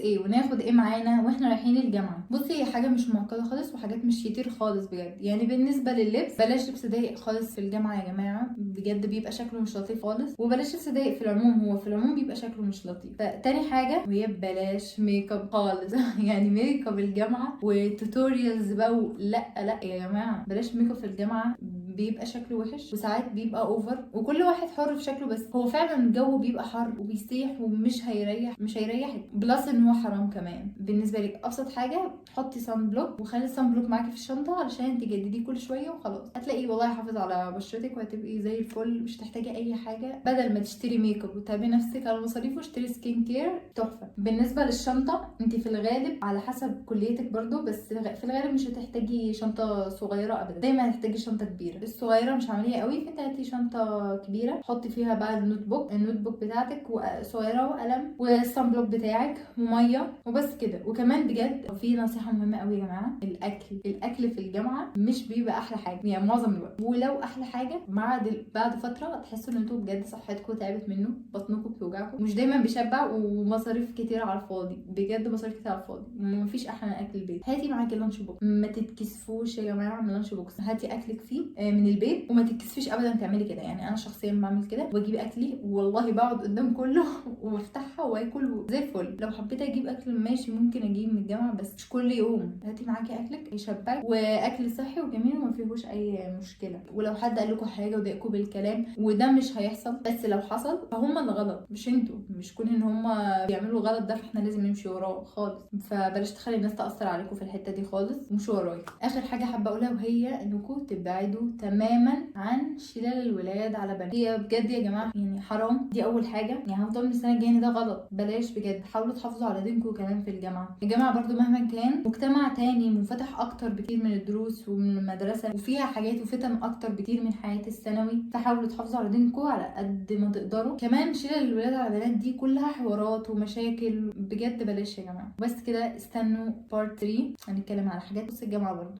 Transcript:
ايه وناخد ايه معانا واحنا رايحين الجامعه؟ بصي، هي حاجة مش معقدة خالص وحاجات مش كتير خالص بجد. يعني بالنسبة لللبس، بلاش لبس ضيق خالص في الجامعة يا جماعه، بجد بيبقى شكله مش لطيف خالص. وبلاش لبس ضيق في العموم، هو في العموم بيبقى شكله مش لطيف. فتاني حاجة وهي بلاش make up خالص. يعني make up الجامعة و tutorials بقى لا لا يا جماعه، بلاش make up في الجامعه، بيبقى شكله وحش وساعات بيبقى over، وكل واحد حر في شكله، بس هو فعلا الجو بيبقى حر وبيسيح ومش هيريح، مش هيريحك، plus ان هو حرام كمان. بالنسبة لك ابسط حاجه، حطي sun block وخلي ال sun block معاكي في الشنطة علشان تجدديه كل شوية وخلاص، هتلاقيه والله حافظ على بشرتك وهتبقي زي الفل، مش تحتاجي اي حاجه. بدل ما تشتري make up وتعبي نفسك على مصاريفه، اشتري skin care تحفه. بالنسبة للشنطه، انت في الغالب على حسب كليتك برضو، بس في الغالب مش هتحتاجي شنطه صغيرة ابدا، دايما هتحتاجي شنطه كبيره. الصغيرة مش عملية قوي، فانت هاتي شنطه كبيرة حطي فيها بقى ال notebook بتاعتك وصغيره وقلم وال sun block بتاعك ومية وبس كده. وكمان بجد في نصيحة مهمة قوي يا جماعه، الاكل في الجامعة مش بيبقى احلى حاجة يعني معظم الوقت، ولو احلى حاجة بعد فترة تحسوا ان انتوا بجد صحتكم تعبت منه، بطنكم بتوجعكم، مش دايما بيشبع، ومصاريف كتير على الفاضي، بجد مصاريف كتير على الفاضي، ومفيش احلى من اكل البيت. هاتي معاكي lunch box، ما تتكسفوش يا جماعة من lunch box، هاتي اكلك فيه من البيت وما تتكسفيش ابدا تعملي كده. يعني انا شخصيا بعمل كده واجيب اكلي والله بقعد قدام كله وافتحها واكل زي الفل. لو حبيت اجيب اكل ماشي ممكن اجيب من الجامعة، بس مش كل يوم. هاتي معاكي اكلك يشبعك واكل صحي وجميل وما فيهوش اي مشكلة. ولو حد قال لكم حاجة وضايقكم بالكلام، وده مش هيحصل، بس لو حصل فهم اللي غلط مش انتوا، مش كون ان هم بيعملوا غلط ده فاحنا لازم نمشي وراه خالص. فبلاش تخلي الناس تاثر عليكم في الحتة دي خالص، مش ورايا. اخر حاجة حابة اقولها وهي انكم تبعدوا تماما عن شلال الولاد على بنات. هي بجد يا جماعة يعني حرام، دي اول حاجة، يعني هفضل من السنة الجاية ده غلط، بلاش بجد. حاولوا تحافظوا على دينكم كمان في الجامعة. الجامعة برضو مهما كان مجتمع تاني منفتح اكتر بكتير من الدروس ومن المدرسة، وفيها حاجات وفتن اكتر بكتير من حياة الثانوي، فحاولوا تحافظوا على دينكم على قد ما تقدروا. كمان شلل الولاد على بنات دي كلها حوارات ومشاكل، بجد بلاش يا جماعة. بس كده، استنوا part 3 هنتكلم على حاجات تخص الجامعة برضو.